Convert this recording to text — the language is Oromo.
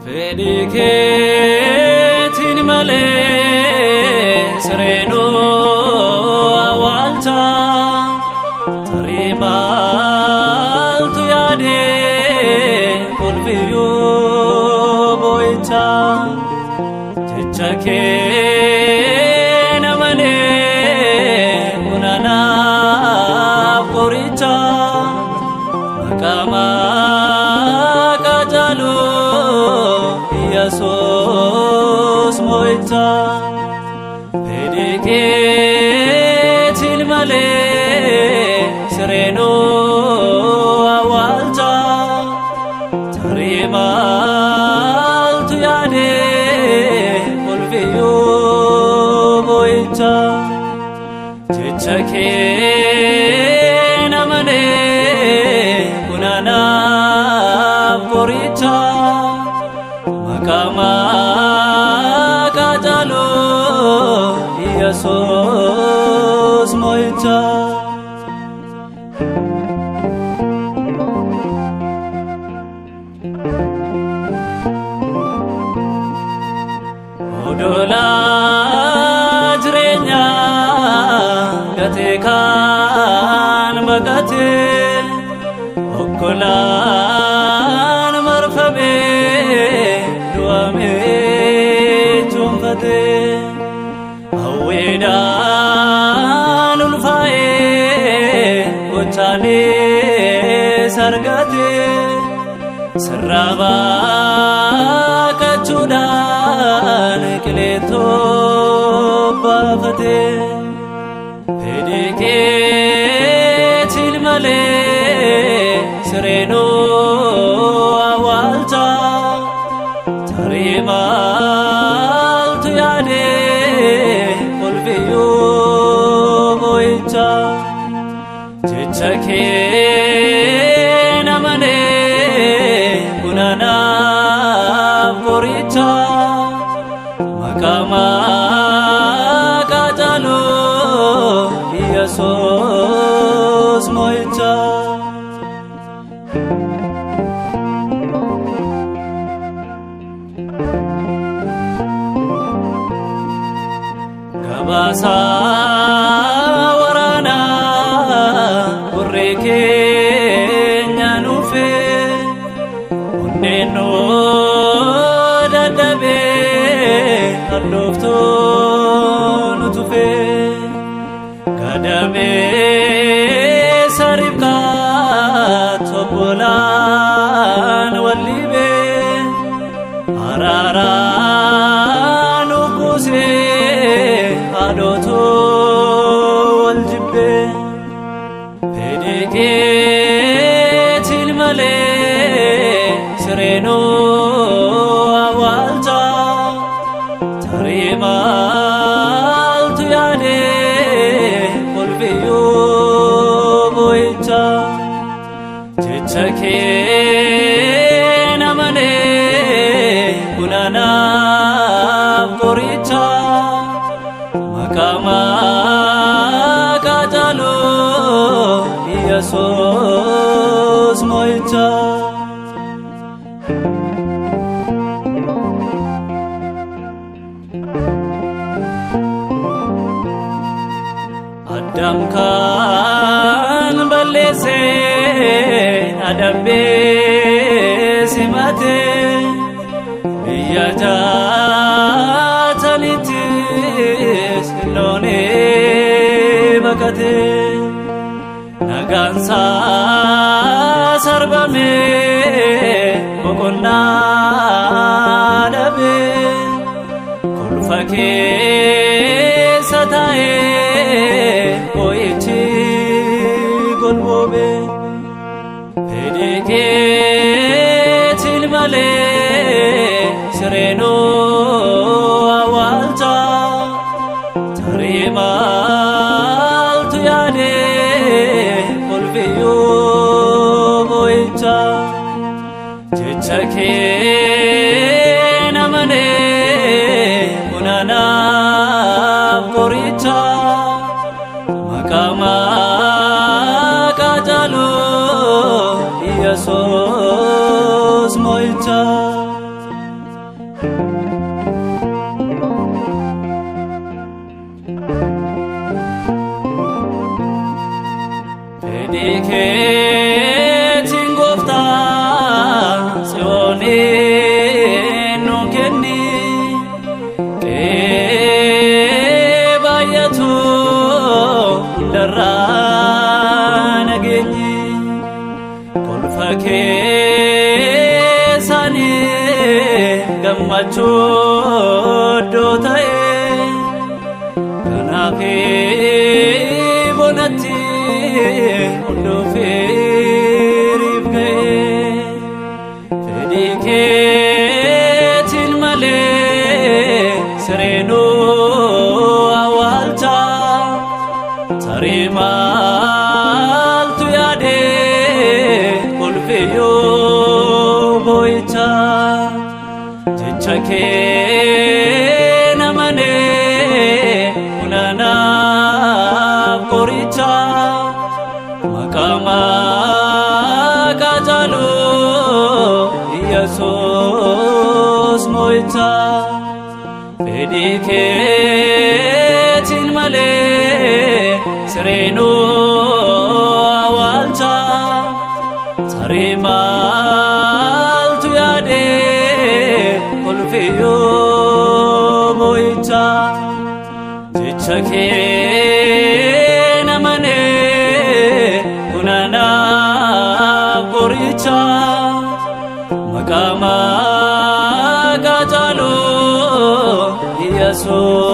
Fedhii keetiin malee sireenuu awwaalcha tarii maaltu yaadee kolfiyyuu boo'icha jecha kee malee kunanaaf qoricha maqaa maqaa caaluu Yesuus mo'icha. Fedhii keetiin malee sireenuu awwaalcha tarii maaltu yaadee kolfiyyuu boo'icha jecha kee malee kunanaaf qoricha maqaa maqaa caaluu Yesuus mo'icha. Odola jireenyaa gatee kaan baqatee okkolaan marfamee du'amee cuunfatee hawweedhaan ulfaa'ee gochaalee sargatee sirraa baaqachuudhaan qileetoo baafatee fedhii keetiin malee sireenuu awwaalcha tarii maaltu yaadee kolfiyyuu boo'icha jecha kee malee kunanaaf qoricha maqaa maqaa caaluu Yesuus mo'icha. Gabaasaa waraanaa gurri keenya nuufee onneen nu dadhabee hadhooftuu nu tufee gadamee saribqaa obbolaan wallibee araaraa nu buusee haadhotuu wal jibbee fedhii keetiin malee sireenuu awwaalcha tarii maaltu yaadee kolfiyyuu boo'icha jecha kee malee kunanaaf qoricha maqaa maqaa caaluu Yesuus mo'icha. Addaam kan balleessee adabee simatee biyya jaataniittis loonee baqatee nagaansaa sarbamee boqonnaa dhabee kolfa keessa taa'ee boo'ichi golboobee fedhii keetiin malee sireenuu awwaalcha tarii maaltu yaadee kolfiyyuu boo'icha jecha kee malee kunanaaf qoricha. Maqaa maqaa caalu Yesuus mo'icha. Fedhii keetiin gooftaa Tsiyooniin nu kenni, qe'ee baay'atu hundarraa nageenyi kolfa keessanii gammachuu iddoo ta'e kanaaf bonatti hunduu firiif ga'e. Fedhii keetiin malee sireenuu awwaalcha, tarii maaltu yaadee kolfiyyuu boo'icha. Jecha kee namanee funaanaaf qoricha, maqaa maqaa caalu Yesuus mo'icha. Fedhii keetiin malee sireenuu awwaalcha, tarii maaltu yaadee kolfiyyuu boo'icha. Jecha kee namanee funaanaaf qoricha, maqaa maqaa caalu Yesuus